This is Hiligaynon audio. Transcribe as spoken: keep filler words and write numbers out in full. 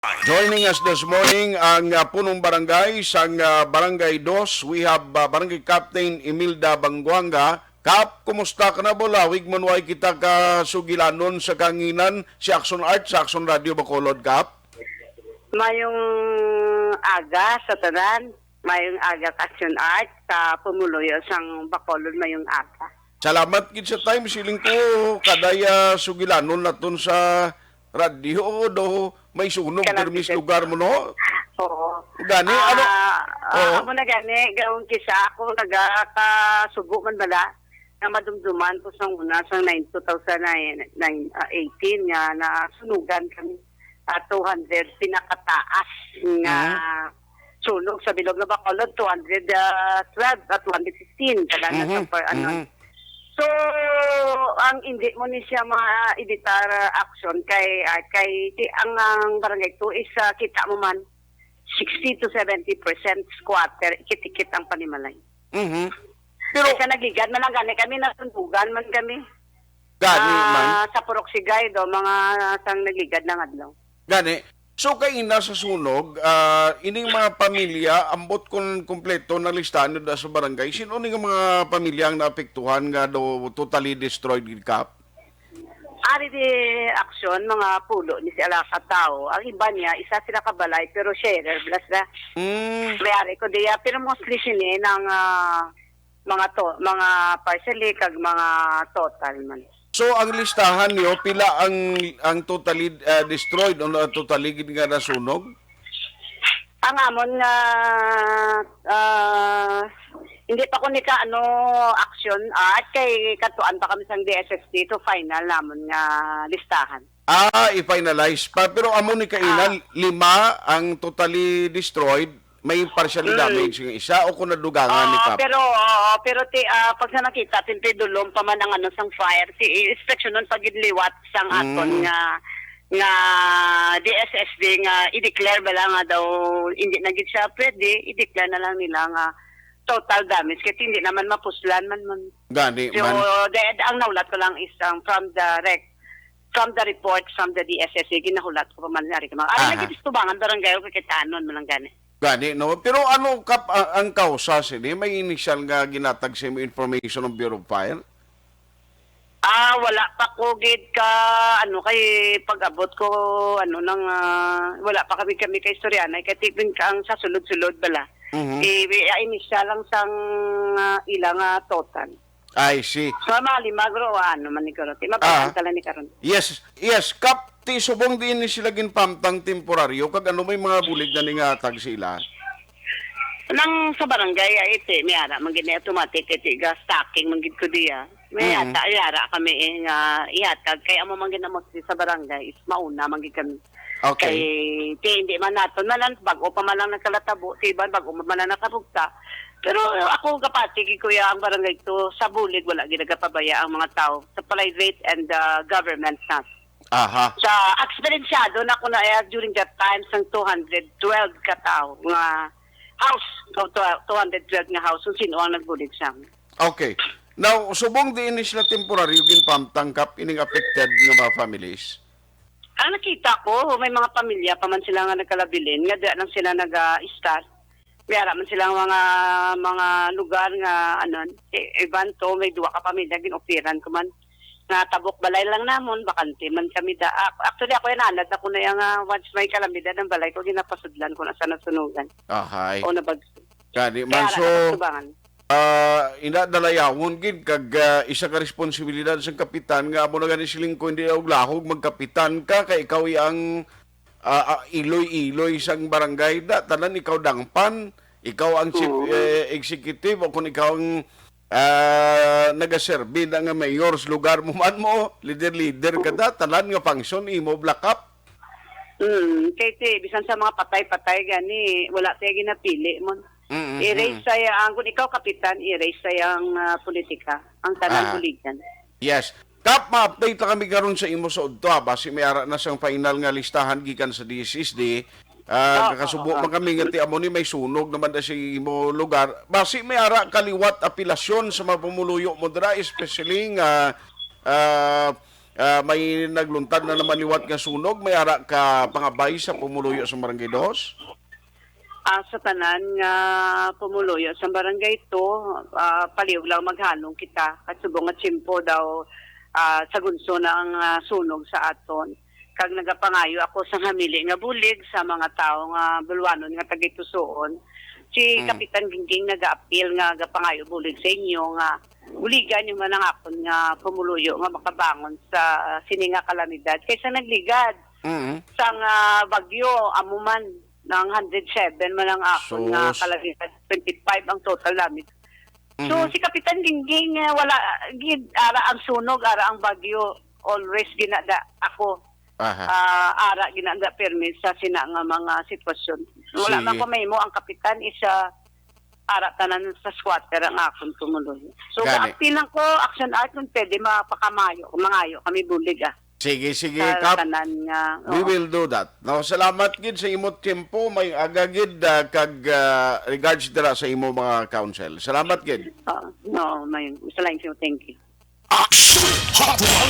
Joining us this morning ang, ah, punong barangay sang, ah, Barangay Dos. We have, ah, Barangay Captain Imelda Banguanga. Kap, kumusta ka na, bulawig man way kita ka sugilanon sa kanginan si Action Art sa Action Radio Bacolod, Kap? Mayong aga sa tanan. Mayong aga, Action Art, sa pumuluyo sang Bacolod, mayong aga. Salamat gid sa time, siling ko, kadaya sugilanon naton sa radyo do may sunog Salamat, permis sir. Lugar mo, no? Oo. Gani, ano? Ah, ah, Oo. Amo na gani, gaon kisa ako, nagakasubo man bala, na madumduman ko sang una, sang nine, two thousand nine, nine, ah, eighteen, nga nasunugan kami, ah, two hundred, pinakataas nga Mhm. sunog sa bilog nga Bacolod, two hundred, ah, twelve at two hundred fifteen, tagaan na Mhm. sa per, ano. Mhm. So, ang hindi mo ni siya ma-evitar, ah, action kay, ah, kay, ti-, ang, ang barangay two is, ah, kita mo man, sixty to seventy percent squatter, ikit-ikit ang panimalay. Mhm. Pero Kaysa nagligad man lang gani kami, nasundugan man kami. Gani man. Ah, sa Purok Sigay do, mga sang nagligad ng adlaw. Gani. So, kaina sa sunog, ah, ining mga pamilya, ambot kon kompleto na listahan nyo da sa barangay, sino ni nga mga pamilya ang naapektuhan nga do totally destroyed gid, Kap? Ari di aksyon, mga pulo ni si ala ka tawo. Ang iba niya, isa sila ka balay, pero sharer, blas na. Mm. May ari ko diya, pero mostly sini nang, ah, mga to, mga partially kag mga total man. So, ang listahan niyo, pila ang, ang totally, ah, destroyed o na-, totally gid nga nasunog? Ang amon nga, ah, hindi pa ko ni ka, ano, action, ah, at kay katuan pa kami sang D S S T to final namon nga listahan. Ah, i-finalize pa. Pero amo ni kaina, Ah. lima ang totally destroyed, may partially Mm. damage nga isa o kung nadugangan ni Oo, Kap? pero, oo, pero ti, ah, pag sa nakita, siyempre dulom pa man ang ano sang fire. Si inspeksyonon pa gid liwat sang aton Mm. nga, nga D S S D nga i-declare bala nga daw hindi na gid siya pwede, i-declare na lang nila nga total damage kay hindi naman mapuslan man man. Gani So, man. the, ang naulat ko lang is ang from the rec-, from the report from the D S S A, ginahulat ko pa man nga rin. Ari Aha. lagi di tubangan barangay o kakitanon man lang gani. Gani, no? Pero ano kap-, a-, ang kausa sini? May initial nga ginatag sa imo information ng Bureau of Fire? Ah, wala pa ko gid ka, ano, kay pag-abot ko, ano, nang, ah, wala pa kami, kami kay istoryanay, kay tipin ka ang sa sulod-sulod bala. Mhm. Eh, wi-, ah, initial lang sang, ah, ilang, ah, total. I see. So, mali, magro, ano man ni karon. Ti, mabal-an Ah. ka lang ni karon. Yes, yes, Kap, ti subong diin ni sila ginpamtang temporaryo, kag ano may mga bulig na ni nga tag sila? Nang sa barangay, ay, iti, may ara, man gid ni automatic, iti, ga stocking, man gid ko diya. May Mm. ata, ay, ara kami, eh, nga ihatag. Kay amo man gid na mostly sa barangay, is mauna, man gid kami. Okay. Kay, ti, hindi man naton, man lang, bago pa man lang nagkalatabo, ti, iban, bago man lang nakabugta. Pero ako, kapati, gid, kuya, ang barangay to, sa bulig, wala gid nagapabaya ang mga tao sa private and, ah, government na. Aha. Sa eksperensyado na ko na, eh, during that time, sang two hundred twelve ka tao nga house, so, to-, two hundred twelve nga house, kung sino ang nagbulig sa amin. Okay. Now, subong diin ni sila temporaryo ginpamtang, Kap, ining affected nga mga families? Ang nakita ko, may mga pamilya pa man sila nga nagkalabilin, nga diyan lang sila nag-a-start. May ara man silang mga, mga lugar nga, ano, i-, iban to, may duwa ka pamilya, gin-offeran ko man. Nga tabok balay lang namon, bakante man kami da. Ac-, actually, ako yan, anad ako na yung, ah, once may kalamidad ng balay ko, ginapasudlan ko na sa nasunugan. Ahay. O nabag-, Gani kaya man, ara so, na tubangan. Ah, ina, dalayawon gid, kag, ah, isa ka responsibilidad sang kapitan nga amo na gani siling ko, hindi og lahog magkapitan ka, kay ikaw ang, ah, ah, iloy-iloy sang barangay. Da, tanan ikaw dangpan, ikaw ang chief, Oo. eh, executive, o kung ikaw ang, ah, nagaserbi na nga mayor sa lugar mo man mo, leader-leader ka Oo. da, tanan nga function imo black up. Mm, kay ti, bisan sa mga patay-patay gani, wala tayo ginapili mo. Mm, mm, I-raise mm. Saya ang, kung ikaw kapitan, i-raise saya ang, ah, politika, ang tanan Ah. buligan. Yes. Kap, ma-update lang kami karon sa imo sa udto, ha. Basi may ara na sang final nga listahan gikan sa D S S D. Ah, Oo, kakasubo oo, man oo. kami nga ti amo ni may sunog naman na sa imo lugar. Basi may ara kaliwat apelasyon sa mga pumuluyo mo dira, especially nga, ah, Ah, may nagluntad na naman liwat nga sunog, may ara ka pangabay sa pumuluyo sa Barangay Dos? Ah, sa tanan nga pumuluyo sa Barangay Two, ah, palihog lang maghalong kita. Kasubong nga tiyempo daw, ah, sa gunso na ang, ah, sunog sa aton. Kag nagapangayo ako sa hamili nga bulig sa mga tawo nga bulwanon nga taga-Itusoon. Si Mm. Kapitan Gingging nagaapil nga gapangayo bulig sa inyo nga buligan niyo man ang akon nga pumuluyo nga makabangon sa sini nga kalamidad kaysa nagligad Mm. sang, ah, bagyo, amo man, nang hundred seven man ang akon nga Sus. kalamidad, twenty-five ang total damage. So, Mhm. si Kapitan Gingging, eh, wala gid, ara ang sunog, ara ang bagyo, always ginada ako. Aha. Ah, ara ginada permi sa sina nga mga sitwasyon. Wala Sige. man ko mahimo ang kapitan, isa ara tanan sa squatter ang akon tumuloy. So, Gani. gaapil lang ko, Action Art, kung pwede mapakamayo, mangayo kami bulig, ah. Sige, sige, Sa Kap. tanan nga, We oo. Will do that. Now, salamat gid sa imo tempo, may aga gid, ah, kag, ah, regards dira sa imo mga council. Salamat gid. Oo, no, may, sa line, thank you. Action Hotline.